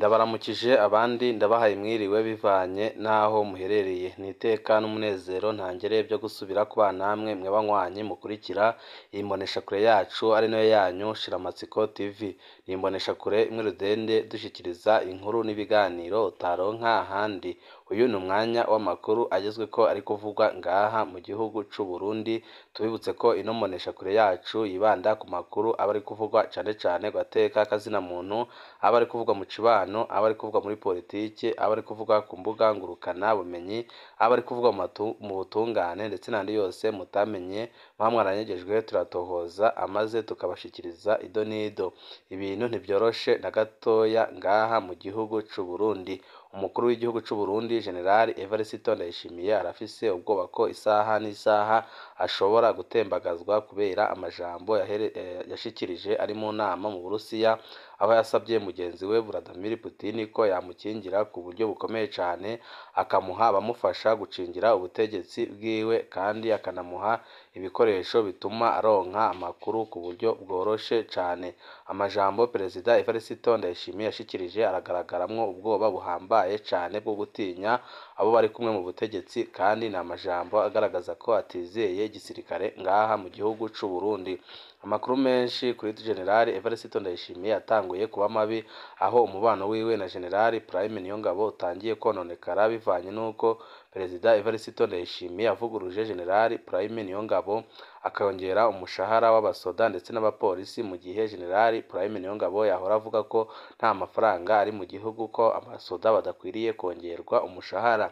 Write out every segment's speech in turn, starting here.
Ndabaramukije abandi ndabahaye mwiriwe bivanye n'aho muherereye, ni iteka n'umunezero ntangere byo gusubira kubana namwe mwe banywanyi mukurikira iyi mboneshakure yacu ari nayo yanyu Shiramatsiko TV, ni imboneshakure imwe rudende dushyikiriza inkuru n'ibiganiro utaronka ahandi, uyu ni umwanya w'amakuru agezweko ari kuvugwa ngaha mu gihugu c'u Burundi, tubibutse ko ino mboneshakure yacu yibanda ku makuru aba ari kuvugwa cane cane ku gateka kazina muntu, aba ari kuvugwa mu cibano, aba ari kuvugwa muri politike, aba ari kuvugwa ku mbuga ngurukana bumenyi, aba ari kuvugwa mu butungane ndetse n'andi yose mutamenye muba mwaranyegejwe turatohoza amaze tukabashikiriza ido n'ido. Ibintu ntivyoroshe na gatoya ngaha mu gihugu c'u Burundi. Umukuru w'igihugu c'u Burundi General Evariste Ndayishimiye arafise ubwoba ko isaha n'isaha ashobora gutembagazwa kubera amajambo yashikirije ari mu nama mu Burusiya, aho yasavye mugenzi we Vladimir Putin ko yamukingira ku buryo bukomeye cane, akamuha abamufasha gukingira ubutegetsi bwiwe kandi akanamuha ibikoresho bituma aronka amakuru ku buryo bworoshe cane. Amajambo Perezida Evariste Ndayishimiye yashikirije aragaragaramwo ubwoba buhambaye cane bwo gutinya abo bari kumwe mu butegetsi, kandi ni amajambo agaragaza ko atizeye igisirikare ngaha mu gihugu c'u Burundi. Amakuru menshi kuri General Evariste Ndayishimiye yatanguye kuba mabi, aho umubano wiwe na General Prime Niyongabo utangiye kononekara bivanye n'uko Perezida Evariste Ndayishimiye yavuguruje General Prime Niyongabo akongera umushahara w'abasoda ndetse n'abapolisi, mu gihe General Prime Niyongabo yahora avuga ko nta mafaranga ari mu gihugu, ko abasoda badakwiriye kongerwa umushahara.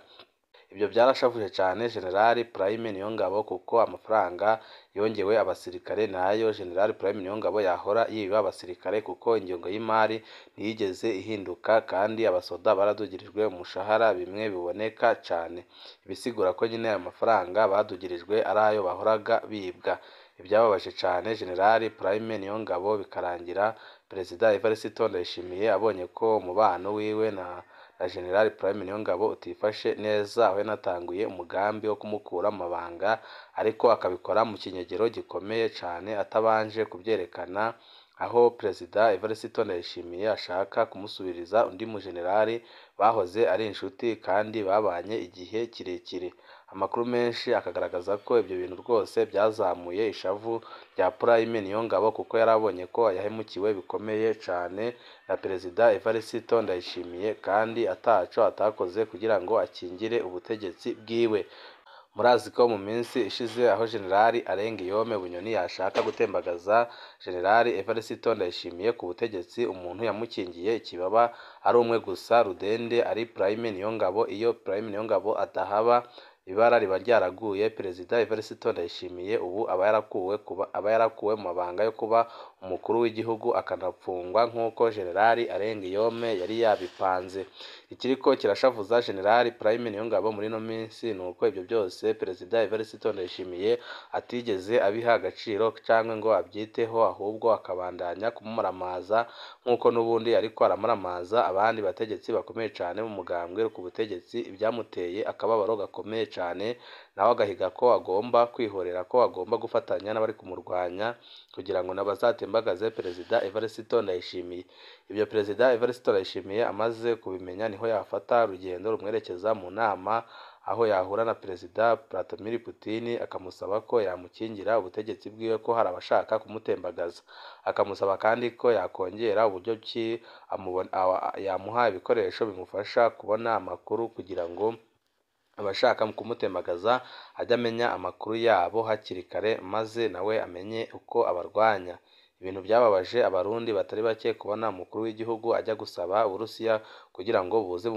Ivyo vyarashavuje cane General Prime Niyongabo kuko amafaranga yongewe abasirikare nayo General Prime Niyongabo yahora yiba abasirikare kuko ingengo y'imari ntiyigeze ihinduka kandi abasoda baradugirijwe umushahara bimwe biboneka cane, ibisigura ko nyene ayo mafaranga badugirijwe ari ayo bahoraga bibwa. Ivyababaje cane General Prime Niyongabo bikarangira Perezida Evariste Ndayishimiye abonye ko umubano wiwe na General Prime Niyongabo utifashe neza, aho yanatanguye umugambi wo kumukura mu mabanga ariko akabikora mu kinyegero gikomeye cane atabanje kuvyerekana, aho Perezida Evariste Ndayishimiye ashaka kumusubiriza undi mu generali bahoze ari inshuti kandi babanye igihe kirekire. Amakuru menshi akagaragaza ko ivyo bintu rwose vyazamuye ishavu rya Prime Niyongabo kuko yarabonye ko yahemukiwe bikomeye cane na Perezida Evariste Ndayishimiye kandi ataco atakoze kugira ngo akingire ubutegetsi bwiwe. Murazi ko mu minsi ishize aho General Arengiyome Bunyoni yashaka gutembagaza General Evariste Ndayishimiye ku butegetsi, umuntu yamukingiye ikibaba ari umwe gusa rudende ari Prime Niyongabo. Iyo Prime Niyongabo atahaba ibara riba ryaraguye. Perezida Evariste Ndayishimiye ubu aba yarakuwe mu mabanga yo kuba umukuru w'igihugu akanapfungwa nk'uko General Arengiyome yari yabipanze. Ikiriko kirashavuza General Prime Niyongabo muri ino minsi nuko ivyo byose Perezida Evariste Ndayishimiye atigeze abiha agaciro canke ngo avyiteho, ahubwo akabandanya kumumaramaza nk'uko n'ubundi ariko aramaramaza abandi bategetsi bakomeye cane mu mugambwe ku butegetsi, ivyamuteye akababaro gakomeye cane, nawe agahiga ko agomba kwihorera, ko agomba gufatanya n'abari kumurwanya kugira ngo nabazatembagaze Perezida Evariste Ndayishimiye. Ivyo Perezida Evariste Ndayishimiye amaze kubimenya niho yafata urugendo rumwerekeza mu nama aho yahura na Perezida Vladimir Putin akamusaba ko yamukingira ubutegetsi bwiwe ko hari abashaka kumutembagaza, akamusaba kandi ko yakongera uburyo ki yamuha ibikoresho bimufasha kubona amakuru kugira ngo abashaka kumutembagaza ajye amenya amakuru yabo hakiri kare maze nawe amenye uko abarwanya. Ibintu vyababaje abarundi batari bake kubona umukuru w'igihugu ajya gusaba Uburusiya kugira ngo buze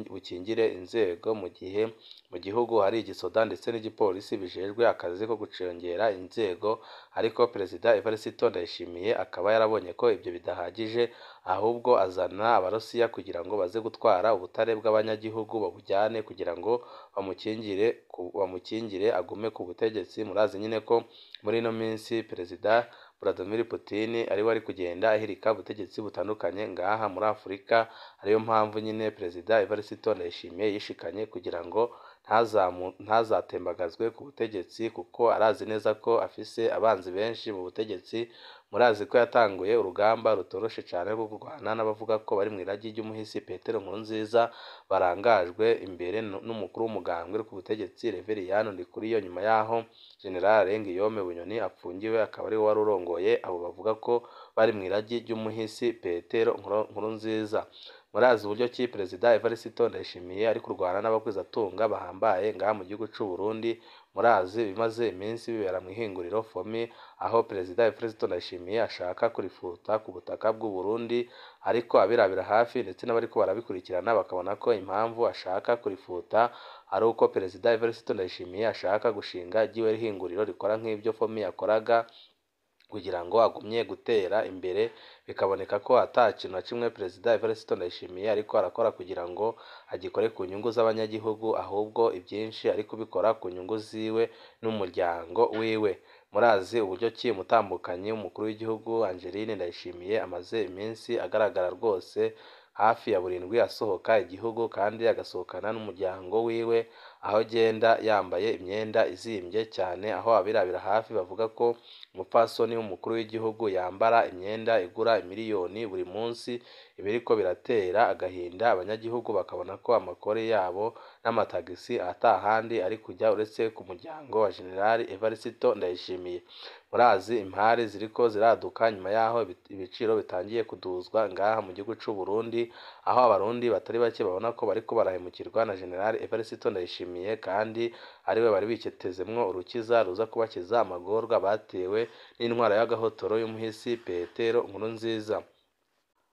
bukingire inzego mu gihe mu gihugu hari igisoda ndetse n'igipolisi bijejwe akazi ko gucungera inzego, ariko Perezida Evariste Ndayishimiye akaba yarabonye ko ivyo bidahagije, ahubwo azana abarusiya kugira ngo baze gutwara ubutare bw'abanyagihugu babujyane kugira ngo bamukingire agume ku butegetsi. Murazi nyene ko muri ino minsi Perezida Vladimir Putin ariwe ari kugenda ahirika ubutegetsi butandukanye ngaha muri Afurika, ariyo mpamvu nyine Perezida Evariste Ndayishimiye yishikanye kugira ngo ntazatembagazwe ku butegetsi, kuko arazi neza ko afise abanzi benshi mu butegetsi. Murazi ko yatanguye urugamba rutoroshe cane rwo kurwana n'abavuga ko bari mw'iragi ry'umuhisi Petero Nkurunziza, barangajwe imbere n'umukuru w'umugambwe uri ku butegetsi Reveriyani Ndikuriyo, nyuma yaho General Guillaume Bunyoni apfungiwe, akaba ariwe wari urongoye abo bavuga ko bari mw'iragi ry'umuhisi Petero Nkurunziza. Murazi uburyo ki Perezida Evariste Ndayishimiye ari kurwana n'abagwizatunga bahambaye ngaha mu gihugu c'u Burundi. Murazi ibimaze iminsi bibera mw'ihinguriro FOMI, aho Perezida Evariste Ndayishimiye ashaka kurifuta ku butaka bw'u Burundi, ariko abirabira hafi ndetse n'abariko barabikurikirana bakabona ko impamvu ashaka kurifuta ari uko Perezida Evariste Ndayishimiye ashaka gushinga ryiwe hinguriro rikora nk'ivyo FOMI yakoraga, kugira ngo agumye gutera imbere. Bikaboneka ko ata kintu na kimwe Perezida Evariste Ndayishimiye ariko arakora kugira ngo agikore ku nyungu z'abanyagihugu, ahubwo ivyinshi ari kubikora ku nyungu ziwe n'umuryango wiwe. Murazi uburyo ki umutambukanyi w'umukuru w'igihugu Angeline Ndayishimiye amaze iminsi agaragara rwose hafi ya burindwi asohoka igihugu, kandi agasohokana n'umuryango wiwe, aho agenda yambaye imyenda izimvye cyane, aho abirabira hafi bavuga ko umupfasoni w'umukuru w'igihugu yambara imyenda igura imiliyoni buri munsi. Ibiriko biratera agahinda abanyagihugu, bakabona ko amakori yabo n'amatagisi atahandi ari kujya uretse ku muryango wa General Evariste Ndayishimiye. Murazi impari ziriko ziraduka nyuma yaho ibiciro bitangiye kuduzwa ngaha mu gihugu c'u Burundi, aho abarundi batari bake babona ko bariko barahemukirwa na General Evariste Ndayishimiye, kandi ariwe bari bicetezemwo urukiza ruza kubakiza amagorwa batewe n'intwara y'agahotoro y'umuhisi Petero Nkurunziza.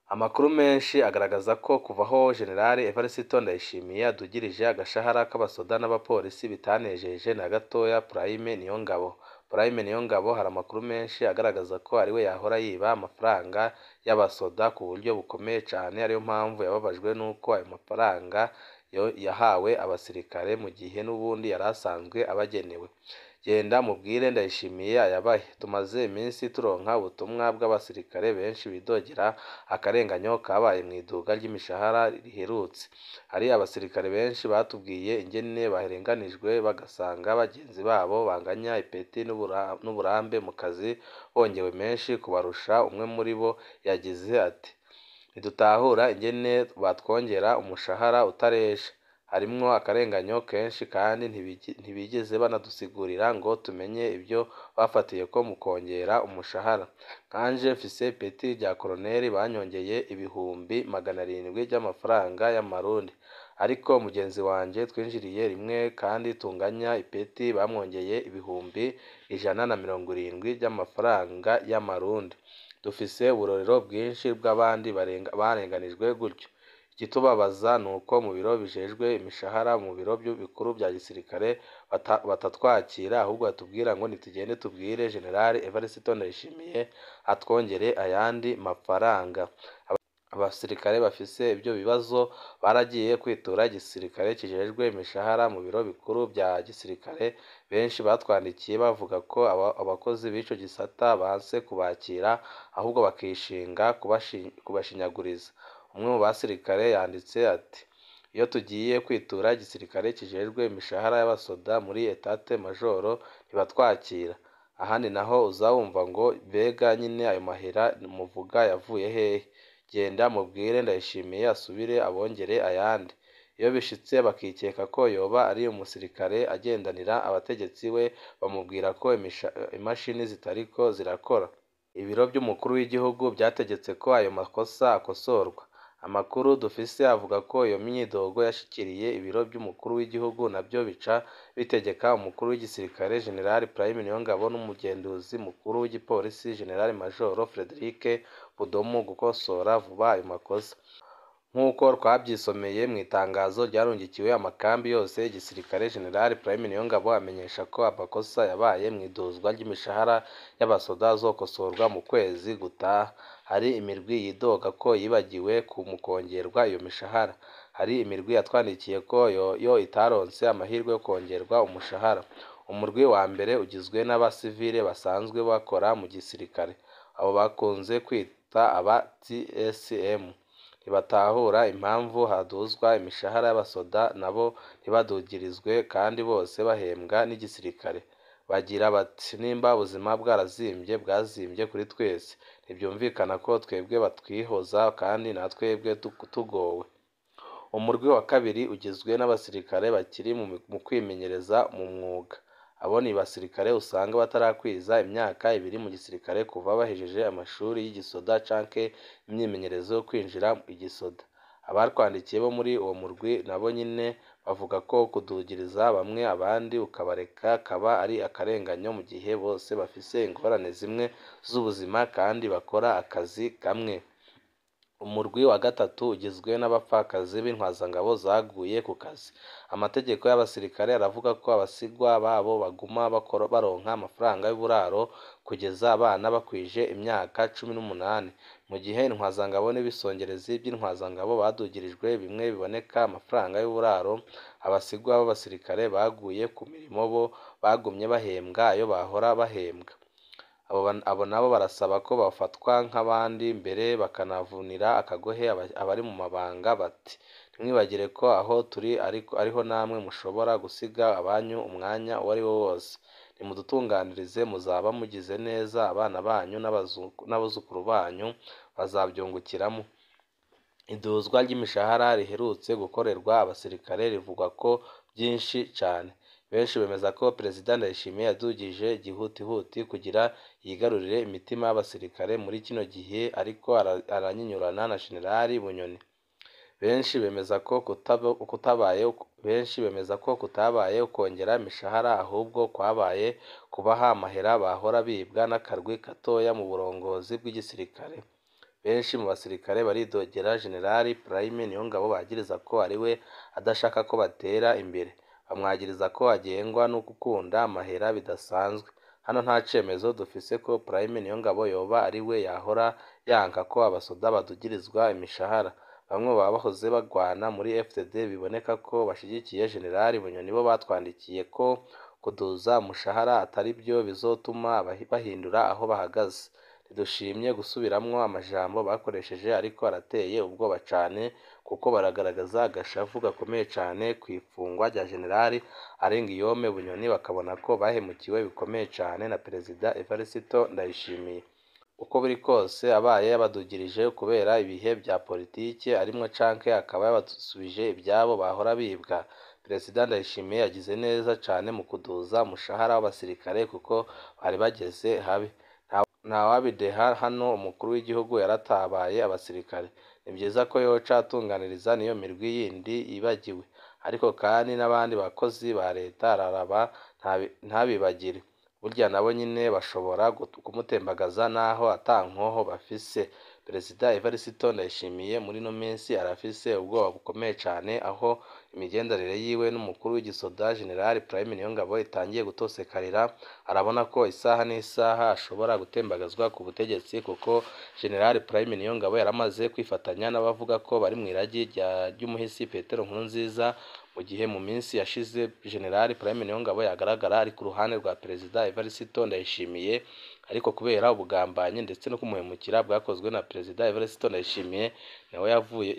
Amakuru menshi agaragaza ko kuva aho General Evariste Ndayishimiye adugirije agashahara k'abasoda n'abapolisi bitanejeje na gatoya Prime Niyongabo. Prime Niyongabo hari amakuru menshi agaragaza ko ariwe yahora yiba amafaranga y'abasoda ku buryo bukomeye cane, ariyo mpamvu yababajwe n'uko ayo mafaranga yahawe abasirikare mu gihe n'ubundi yari asanzwe abagenewe. Genda mubwire Ndayishimiye ayabahe. Tumaze iminsi turonka ubutumwa bw'abasirikare benshi bidogera akarenganyo kabaye mw'iduga ry'imishahara riherutse. Hari abasirikare benshi batubwiye ingene barenganijwe, bagasanga bagenzi babo banganya ipeti n'uburambe mu kazi bongewe menshi kubarusha. Umwe muri bo yagize ati: "Ntidutahura ingene batwongera umushahara utaresha, harimwo akarenganyo kenshi kandi ntibigeze banadusigurira ngo tumenye ivyo bafatiyeko mu kwongera umushahara. Nkanje mfise ipeti rya koloneli, banyongeye 700,000 vy'amafaranga y'amarundi, ariko mugenzi wanje twinjiriye rimwe kandi tunganya ipeti bamwongeye 170,000 vy'amafaranga y'amarundi. Dufise uburorero bwinshi bw'abandi barenganijwe gutyo. Ikitubabaza nuko mu biro bijejwe imishahara mu biro bikuru vya gisirikare batatwakira, ahubwo batubwira ngo nitugende tubwire General Evariste Ndayishimiye atwongere ayandi mafaranga." Abasirikare bafise ivyo bibazo baragiye kwitura igisirikare kijejwe imishahara mu biro bikuru vya gisirikare. Benshi batwandikiye bavuga ko abakozi b'ico gisata banse kubakira, ahubwo bakishinga kubashinyaguriza. Umwe mu basirikare yanditse ati: "Iyo tugiye kwitura igisirikare kijejwe imishahara y'abasoda muri etat major ntibatwakira. Ahandi naho uza wumva ngo mbega nyene ayo mahera muvuga yavuye hehe? Genda mubwire Ndayishimiye asubire abongere ayandi." Iyo bishitse bakikeka ko yoba ari umusirikare agendanira abategetsi, we bamubwira ko imashini zitariko zirakora. Ibiro vy'umukuru w'igihugu vyategetse ko ayo makosa akosorwa. Amakuru dufise avuga ko iyo myidogo yashikiriye ibiro vy'umukuru w'igihugu, navyo bica bitegeka umukuru w'igisirikare General Prime Niyongabo n'umugenduzi mukuru w'igipolisi General Major Frederic Budomo gukosora vuba ayo makosa. Nk'uko twavyisomeye mw'itangazo ryarungikiwe amakambi yose y'igisirikare, General Prime Niyongabo amenyesha ko amakosa yabaye mw'iduzwa ry'imishahara y'abasoda azokosorwa mu kwezi gutaha. Hari imirwi yidoga ko yibagiwe mu kongerwa iyo mishahara. Hari imirwi yatwandikiye ko yo itaronse amahirwe yo kongerwa umushahara. Umurwi wa mbere ugizwe n'abasivile basanzwe bakora mu gisirikare, abo bakunze kwita aba TSM. Ntibatahura impamvu haduzwa imishahara y'abasoda nabo ntibadugirizwe kandi bose bahembwa n'igisirikare. Bagira bati nimba ubuzima bwarazimbye bwazimbye kuri twese, ntibyumvikana ko twebwe batwihoza kandi natwebwe tugowe. Umurwi wa kabiri ugizwe n'abasirikare bakiri mu kwimenyereza mu mwuga. Abo ni basirikare usanga batarakwiza imyaka ibiri mu gisirikare kuva bahejeje amashuri y'igisoda canke imyimenyerezo yo kwinjira igisoda. Abatwandikiye bo muri uwo murwi nabo nyene bavuga ko kudugiriza bamwe abandi ukabareka kaba ari akarenganyo mu gihe bose bafise ingorane zimwe z'ubuzima kandi bakora akazi kamwe. Umurwi wa gatatu ugizwe n'abapfakazi b'intwazangabo zaguye ku kazi. Amategeko y'abasirikare aravuga ko abasigwa babo baguma baronka amafaranga y'uburaro kugeza abana bakwije imyaka 18. Mu gihe intwazangabo n'ibisongerezi by'intwazangabo badugirijwe bimwe biboneka amafaranga y'uburaro, abasigwa b'abasirikare baguye ku mirimo bo bagumye bahembwa ayo bahora bahembwa. Abo nabo barasaba ko bafatwa nk'abandi mbere bakanavunira akagohe abari mu mabanga bati ntimwibagire ko aho turi ariho namwe mushobora gusiga abanyu umwanya uwo ari wo wose. Nimudutunganirize muzaba mugize neza, abana banyu n'abuzukuru banyu bazabyungukiramo. Iduzwa ry'imishahara riherutse gukorerwa abasirikare rivugwa ko byinshi cane. Benshi bemeza ko Perezida Ndayishimiye yadugije gihutihuti kugira yigarurire imitima y'abasirikare muri kino gihe ariko aranyinyurana na Jenerali Bunyoni. Benshi bemeza ko kutabaye ukongera imishahara ahubwo kwabaye kubaha amahera bahora bibwa n'akarwi gatoya mu burongozi bw'igisirikare. Benshi mu basirikare baridogera Jenerali Prime Niyongabo bagiriza ko ariwe adashaka ko batera imbere. Bamwagiriza ko agengwa no gukunda amahera bidasanzwe. Hano nta cemezo dufise ko Prime Niyongabo yoba ariwe yahora yanka ko abasoda badugirizwa imishahara. Bamwe mu bahoze bagwana muri FDD biboneka ko bashigikiye Jenerali Bunyoni bo batwandikiye ko kuduza umushahara atari byo bizotuma bahindura aho bahagaze. Ntidushimye gusubiramwo amajambo bakoresheje ariko arateye ubwoba cane kuko baragaragaza agashavu gakomeye cane kw'ifungwa rya Jenerali Alain-Guillaume Bunyoni, bakabona ko bahemukiwe bikomeye cane na Perezida Evariste Ndayishimiye. Uko biri kose abaye yabadugirije kubera ibihe vya politike arimwo canke akaba yabasubije ivyabo bahora bibwa. Perezida Ndayishimiye yagize neza cane mu kuduza umushahara w'abasirikare kuko bari bageze habi. Ntawabideha hano umukuru w'igihugu yaratabaye abasirikare. Ni vyiza ko yoca atunganiriza n'iyo mirwi yindi yibagiwe. Ariko kandi n'abandi bakozi ba leta araraba ntabibagire. Burya nabo nyene bashobora kumutembagaza naho ata nkoho bafise. Perezida Evariste Ndayishimiye muri ino minsi arafise ubwoba bukomeye cane aho imigenderanire yiwe n'umukuru w'igisoda Jenerali Prime Niyongabo itangiye gutosekarira. Arabona ko isaha n'isaha ashobora gutembagazwa ku butegetsi kuko Jenerali Prime Niyongabo yaramaze kwifatanya n'abavuga ko bari mw'iragi ry'umuhisi Petero Nkurunziza, mu gihe mu minsi yashize Jenerali Prime Niyongabo yagaragara ari ku ruhande rwa Perezida Evariste Ndayishimiye, ariko kubera ubugambanyi ndetse no kumuhemukira bwakozwe na Perezida Evariste Ndayishimiye nawe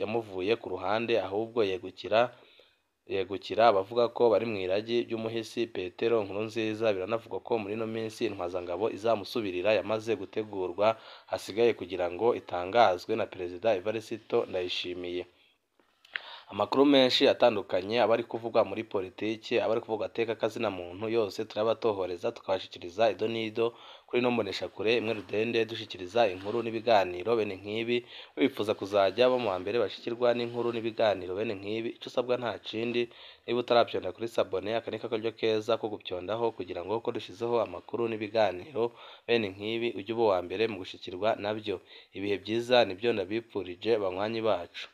yamuvuye ku ruhande, ahubwo yegukira abavuga ko bari mw'iragi ry'umuhisi Petero Nkurunziza. Biranavugwa ko muri ino minsi intwazangabo izamusubirira yamaze gutegurwa, hasigaye kugira ngo itangazwe na Perezida Evariste Ndayishimiye. Amakuru menshi atandukanye aba ari kuvugwa muri politiki, aba ari kuvugwa ateka kazina muntu, yose turabatohoreza tukabashikiriza ido n'ido kuri ino mboneshakure imwe rudende, dushikiriza inkuru n'ibiganiro bene nk'ibi. Wifuza kuzajya bo mu mbere bashikirwa n'inkuru n'ibiganiro bene nk'ibi, ico usabwa nta kindi, niba utaravyonda kuri sabone, aka ni akaryo keza ko gupyondaho kugira ngo ko dushizeho amakuru n'ibiganiro bene nk'ibi ujye uba uwa mbere mu gushikirwa navyo. Ibihe vyiza nivyo ndabipfurije banywanyi bacu.